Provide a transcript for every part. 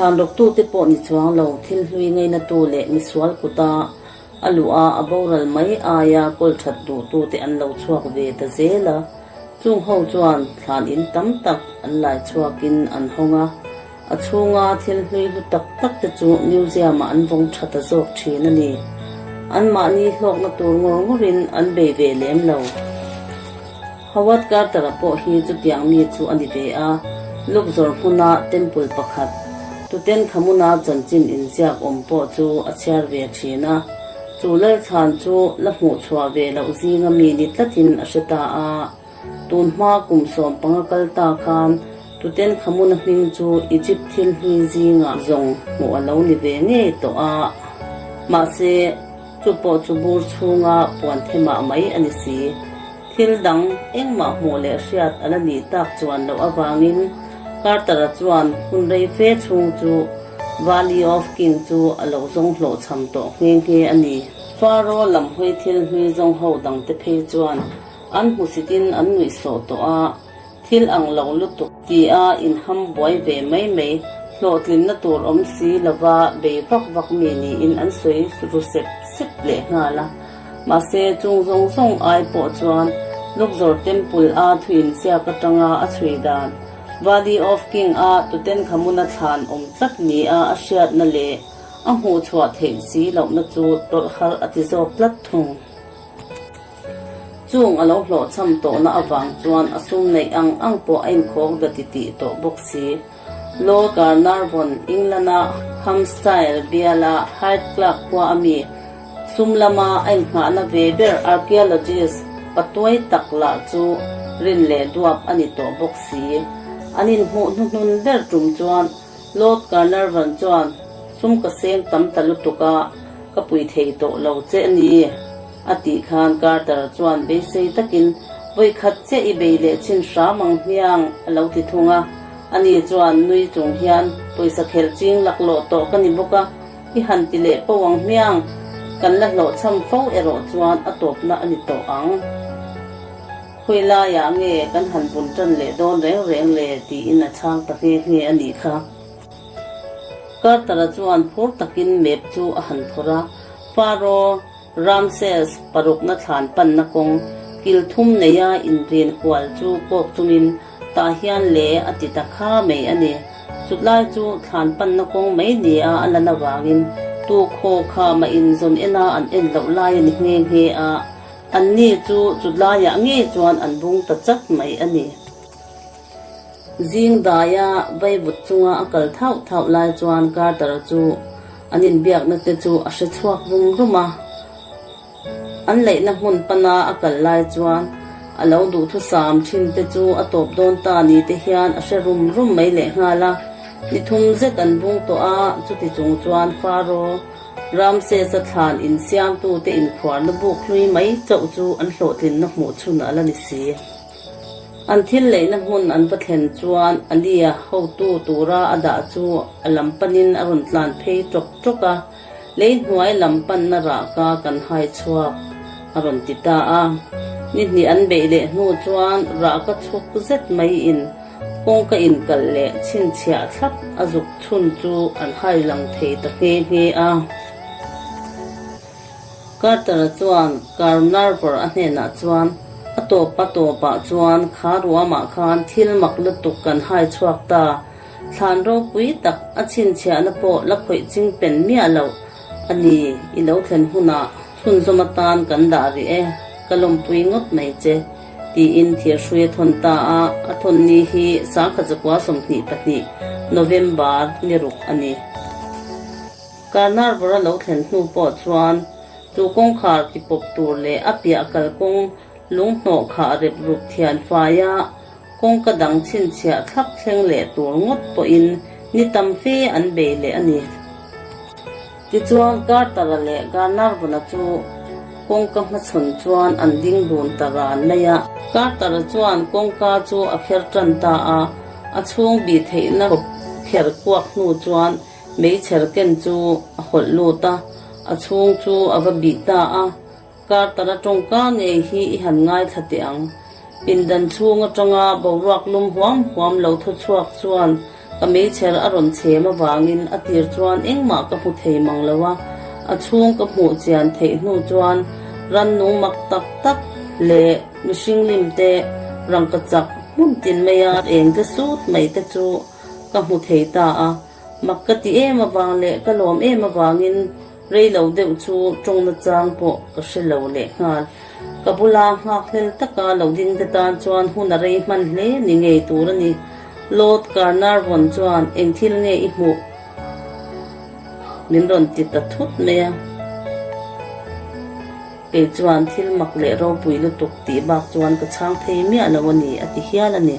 Thlan rawktute pawh ni chuang lo, thil hlui ngainatu leh misual kuta a luh a a boral mai aia kawl that duhtute an lo chhuak ve ta zel a. Chung ho chuan thlan in tam tak an lai chhuakin an hawng a, a chhunga thil hlui hlu tak tak te chu museum ah an vawng tha ta zawk thin a ni. Anmahni hlawkna tur ngawr ngawrin an bei ve lem lo. Howard Carter-a pawh hi chutiang mi chu a ni ve a, Luxor hmuna temple pakhat, Tutankhamuna chanchin inziak awm pawh chu a chhiar ve thin a. Chu lalthlan chu la hmuhchhuah ve loh zinga mi ni tlatin a hre ta a. Tun hma kum 15 kal ta khan Tutankhamuna hming chu Egypt thil hlui zingah zawng hmuh a lo ni ve ngei tawh a. Mahse, chu pawh chu bur chhunga puan themah mai a ni si. Thil dang engmah hmuh leh hriat a la nih tak chuan loh avangin Carter-a chuan hun rei fe chhung chu Valley of King chu a lo zawng hlawhchham tawh nghe nghe a ni. Pharaoh lam hawi thil hlui zawng ho dangte phei chuan an hmusitin an nuihsawh tawh a, thil ang lo lutuk tia inham buai ve mai mai hlawhtlinna tur awm si lova bei vak vak mi niin an sawi ru sep sep lehnghal a. Mahse, chung zawng zawng ai pawh chuan Luxor Temple a thuin chiak atanga a chhui dan, Valley of King a Tutankhamuna thlan awm tlat nia a hriatna leh a hmuhchhuah theih si lohna chu tawlh har a ti zawk tlat thung. Chung a lo hlawhchham tawhna avang chuan a sum neih ang ang pawh a inkhawk da titih tawh bawk si. Lord Carnarvon, England-a Hampshire biala Hyde Club khua a mi, sum lama a inngahna ve ber archaeologist patuai tak lah chu rin leh duap a ni tawh bawk si. An inhmuh hnuhnun ber tum chuan Lord Carnarvon chuan, Sum ka seng tam ta lutuk a, ka pui thei tawh lo che a ni, a tih khan Carter chuan beisei takin, Vawi khat chiah i bei leh chhin hram ang hmiang, a lo ti thung a. Ani chuan nui chung hian, Pawisa khelh ching laklawh tawh ka ni bawk a, i han ti leh po ang hmiang, kan la hlawhchham fo erawh chuan a tawpna a ni tawh ang. Khawi laiah nge kan han bun tan leh dawn reng reng le? tiin a chhang ta nghe nghe a nih kha. Carter-a chuan phur takin map chu a han phawrh a, Pharaoh Ramses parukna thlan panna kawng kil thum neia inrin hual chu kawk chungin tah hian le a ti ta kha mai a ni. Chutlai chu thlan panna kawng mai nia a lan avangin tu khaw kha mah inzawn ena an en loh lai a ni nghe nghe a. Anni chu chutlaiah ngei chuan an bung ta chat mai a ni. Zing daia vaivut chunga a kal thauh thauh lai chuan Carter-a chu an inbiakna te chu a hre chhuak rum rum a. An leihna hmun pana a kal lai chuan a lo duhthusam thin te chu a tawp dawn ta ni te hian a hre rum rum mai lehnghal a. Ni thum zet an bung tawh a, chuti chung chuan Pharaoh Ramses-a thlan insiamtute inkhuarna buk hlui mai chauh chu an hlawhtlinna hmuh chhun a la ni si. An thil leihna hmun an va thlen chuan Alia hotu tura a dah chu a lam panin a rawn tlan phei ṭawk ṭawk a, lei hnuai lam panna rahka kan hai chhuak a rawn ti ta a. Ni hnih an beih leh hnu chuan rahka chhuk zet maiin Kawngka inkalh leh chhinchhiah thlap a zuk chhun chu an hai lang thei ta nghe nghe a. Carter-a chuan Carnarvon a hnenah chuan, A tawp a tawpah chuan kha ruamah khan thil mak lutuk kan hai chhuak ta. Thlan ropui tak a chhinchhiahna pawh la khawih ching pen miah loh a ni. I lo thlen hunah chhunzawm atan kan dah rih e, ka lawmpui ngawt mai che. Tiin thir hrui a thawn ta a, a thawn ni hi Sangkhatzakua 22, November, ni ruk a ni. Carnarvon a lo thlen hnu pawh chuan chu kawngkhar ti pawp tur leh a piah kalkawng lunghnawh khah rep rup thian faia kawngka dang chhinchhiah thlap thleng leh tur ngawt pawhin ni tam fe an bei leh a ni. Tichuan Carter-a leh Carnarvon-a chu kawngka hmachhawn chuan an ding dun ta ran mai a. Carter-a chuan kawngka chu a kher tan ta a, a chhung bih theihna khawp kher kuak hnu chuan meichher ken chu a hawlh lut a, a chhung chu a va bih ta a. Carter-a tawngka ngei hi i han ngaithla teh ang. Pindan chhung atanga boruak lum huam huam lo thaw chhuak chuan. Ka meichher a rawn chhem avangin a tir chuan engmah ka hmu thei mang lo a, a chhung ka hmuh chian theih hnu chuan rannung mak tak tak leh mihring lim te rangka chak hmun tin maia eng tle sut mai te chu ka hmu thei ta a. Mak ka ti em avang leh ka lawm em avangin rei lo deuh chu tawngna chang pawh ka hre lo leh nghal. Ka bula nghak hlel taka lo ding te tan chuan hun a rei hman hle ni ngei tur a ni. Lord Carnarvon chuan eng thil nge i hmuh? Min rawn ti ta thut mai a. Kei chuan thil mak leh ropui lutuk tih bak chuan ka chhang thei miah lo a ni a ti hial a ni.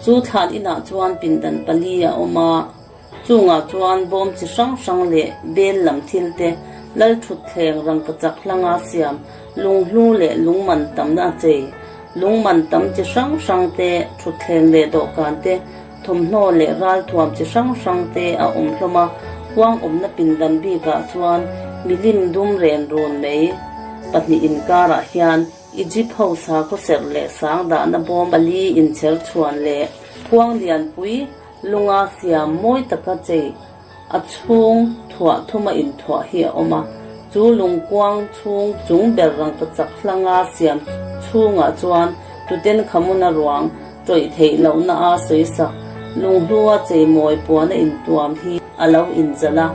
Chu thlan inah chuan pindan pali a awm a, chungah chuan bawm chi hrang hrang leh bel lam thil te, lal thutthleng rangkachak hlanga siam, lunghlu leh lungman tamna a chei, lungman tam chi hrang hrang te, thutthleng leh dawhkan te, thawmhnaw leh ralthuam chi hrang hrang te a awm hlawm a, huang awmna pindan bikah chuan milim dum ren run mai pahnih inkarah hian Egypt ho sakhaw serh leh sang dahna bawm pali inchher chhuan leh khuang lianpui lunga siam mawi taka chei a chhung thuah thuma inthuah hi a awm a. Chu lungkuang chhung chung ber rangkachak hlanga siam chhungah chuan Tutankhamuna ruang tawih theih lohna a sawisak lunghlua cheimawi puana intuam hi a lo inzalh a.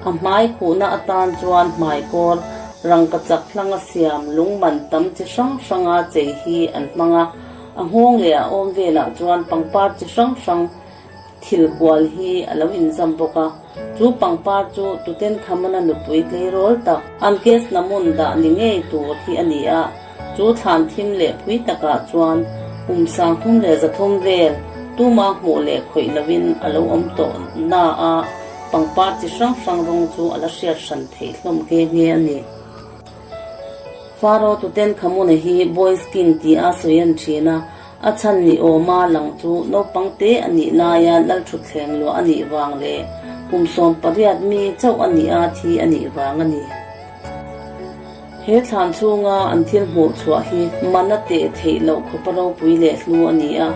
A hmai khuhna atan chuan hmaikawr rangkachak hlanga siam lungman tam chi hrang hranga chei hi an hmang a, a nghawng leh a awm velah chuan pangpar chi hrang hrang thil kual hi a lo inzam bawk a. Chu pangpar chu Tutankhamana nupui tleirawl tak Ankesnamun dah ni ngei tur hi a ni a. Chu thlan thim leh phui takah chuan kum 30 vel tuma hmuh leh khawih loin a lo awm tawh na a, pangpar chi hrang hrang rawng chu a la hriat hran theih hlawm nghe nghe a ni. Pharaoh Tutankhamuna hi Boys King ti a sawi an thin a, a chhan ni awma lang chu naupang te a nih laia lalthutthleng luah a nih vang leh kum 18 mi chauh a nih a thi a nih vang a ni. He thlan chhunga an thil hmuh chhuah hi mana teh theih loh khawpa ropui leh hlu a ni a.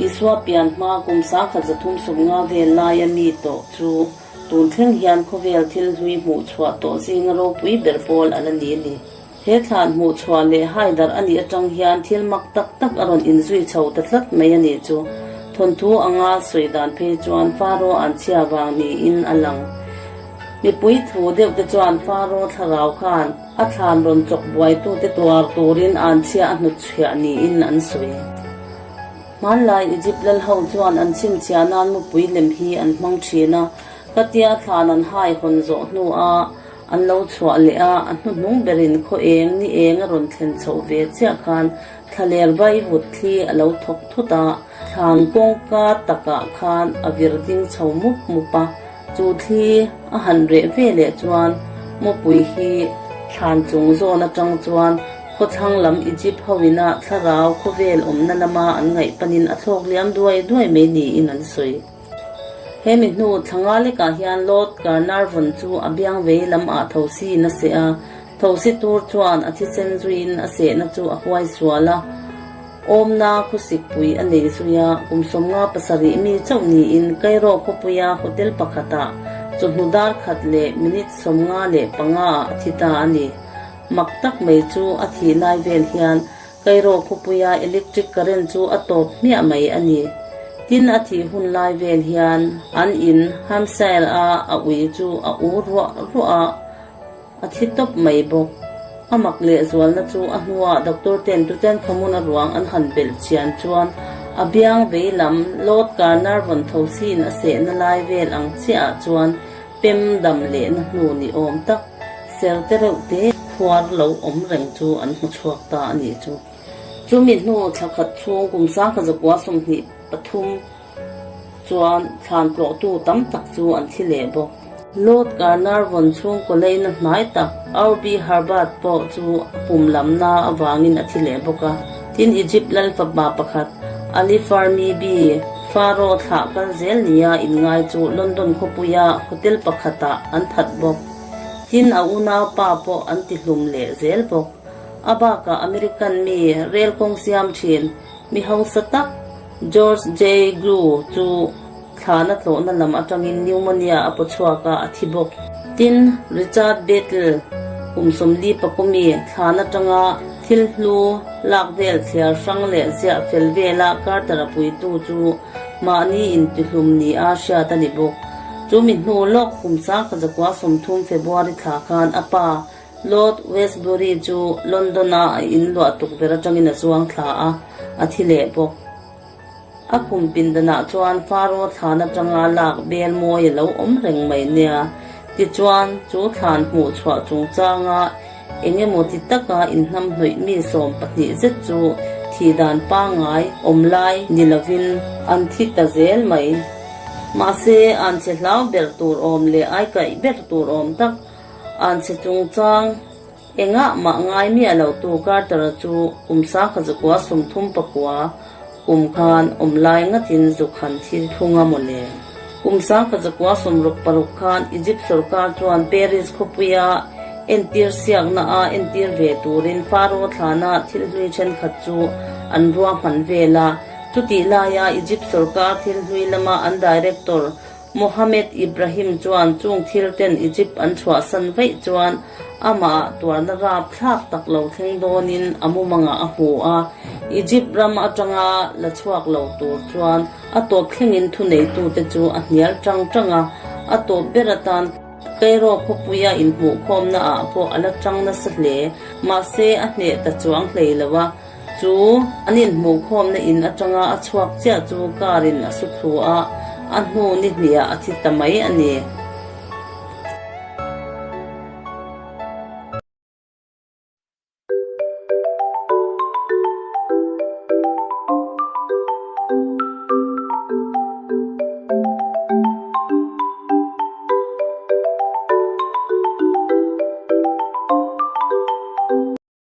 Isua pian hma kum 1350 vel laia mi tawh chu tun thleng hian khawvel thil hlui hmuh chhuah tawh zinga ropui ber pawl a la ni a ni. He thlan hmuh chhuah leh haidar a nih atang hian thil mak tak tak a rawn inzui chho ta tlat mai a nih chu. Thawnthu anga sawi dan phei chuan Faro an chhia vang niin a lang. Mipui thu deuh te chuan Faro thlarau khan a thlan rawn chawk buaitute tuar turin an chhia a hnutchhiah niin an sawi. Hmanlai Egypt lal ho chuan an chhimchhiah nan mupui lem hi an hmang thin a, khatia thlan an hai hawn zawh hnua an lo chhuah leh a, a hnuhnung berin khaw eng ni eng a rawn thlen chhoh ve chiah khan thlaler vai vut thli a lo thawk thut a, thlan kawngka takah khan a vir ding chho mup mup a. Chu thli a han reh ve leh chuan mupui hi thlan chung zawn atang chuan khawthlang lam Egypt ho ina thlarau khawvel awmna lama an ngaih panin a thlawk liam duai duai mai niin an sawi. He mi hnu thlanga lekah hian Lord Carnarvon chu a biang vei lam ah thosi in a seh a, thosi tur chuan a thisen zuiin a sehna chu a huai sual a. Awmna khusikpui a nei zui a, kum 57 mi chauh niin Cairo khawpuia hotel pakhatah chawhnu dar khat leh minute 55 ah a thi ta a ni. Mak tak mai chu a thih lai vel hian Cairo khawpuia electric current chu a tawp hmiah mai a ni. Tin a thih hun lai vel hian an in Hampshire a a ui chu a u ruah ruah a, A thi tawp mai bawk. A mak lehzualna chu a hnuah doctor ten Tutankhamun a ruang an han belh chian chuan a biang vei lam Lord Carnarvon thosin a sehna lai vel ang chiahah chuan pem dam lehna hnu ni awm tak ser te reuh te khuar lo awm reng chu an hmu chhuak ta a nih chu. Chumi hnu thla khat chhung kum 1923 chuan thlan tlawhtu tam tak chu an thi leh bawk. Lord Carnarvon chhungkaw leina hnai tak Aubrey Herbert pawh chu a pum lamna avangin a thi leh bawk a. Tin, Egypt lal fapa pakhat Ali Fermi B. Pharaoh thlah kal zel nia inngai chu London khawpuia hotel pakhatah an that bawk. Tin, a unaupa pawh an tihlum leh zel bawk. A bakah American mi rel kawng siam thin mi hausa tak George J. Glew chu. Thlan a tlawhna lam atangin pneumonia a paw chhuak a, a thi bawk. Tin, Richard Battle, kum 40 pakumi, thlan atanga thil hlu lak vel thliar hrang leh ziah fel vela Carter-a puitu chu mahni intihlum nia hriat a ni bawk. Chu mi hnu lawk kum 1930 February thla khan a pa Lord Westbury chu London-a a inluah tukverh atangin a chuang thla a, a thi leh bawk. A khum pindanah chuan Faro thlan atanga lak bel mawi a lo awm reng mai nia. Tichuan, chu thlan hmuh chhuah chungchanga eng emaw ti taka inhnamhnawih mi 12 zet chu thih dan pangngai awm lai ni lovin an thi ta zel mai. Mahse, an chhe hlau ber tur awm leh aikaih ber tur awm tak an chhe chungchang Engah mah ngai miah lo tu Carter-a chu kum 1939 kum khan awm lai ngatin zuk han thi thung a mawle. Kum 1966 khan Egypt sorkar chuan Paris khawpuia entir siakna a entir ve turin Pharaoh thlana thil hlui thenkhat chu an ruahman vel a. Chutih laia Egypt sorkar thil hlui lama an director Mohammed Ibrahim chuan chung thil ten Egypt an chhuahsan vaih chuan amah tuarna rap thlak tak lo thleng dawnin a mumangah a hmu a, Egypt ram atanga la chhuak lo tur chuan a tawp thlengin thuneitute chu a hnial tang tang a, a tawp ber atan Cairo khawpuia inhmuhkhawmna ah pawh a la tang nasa hle, mahse a hneh ta chuang hlei lo a. Chu an inhmuhkhawmna in atanga a chhuak chiah chu car in a su thlu a, a hnu ni hniah a thi ta mai a ni.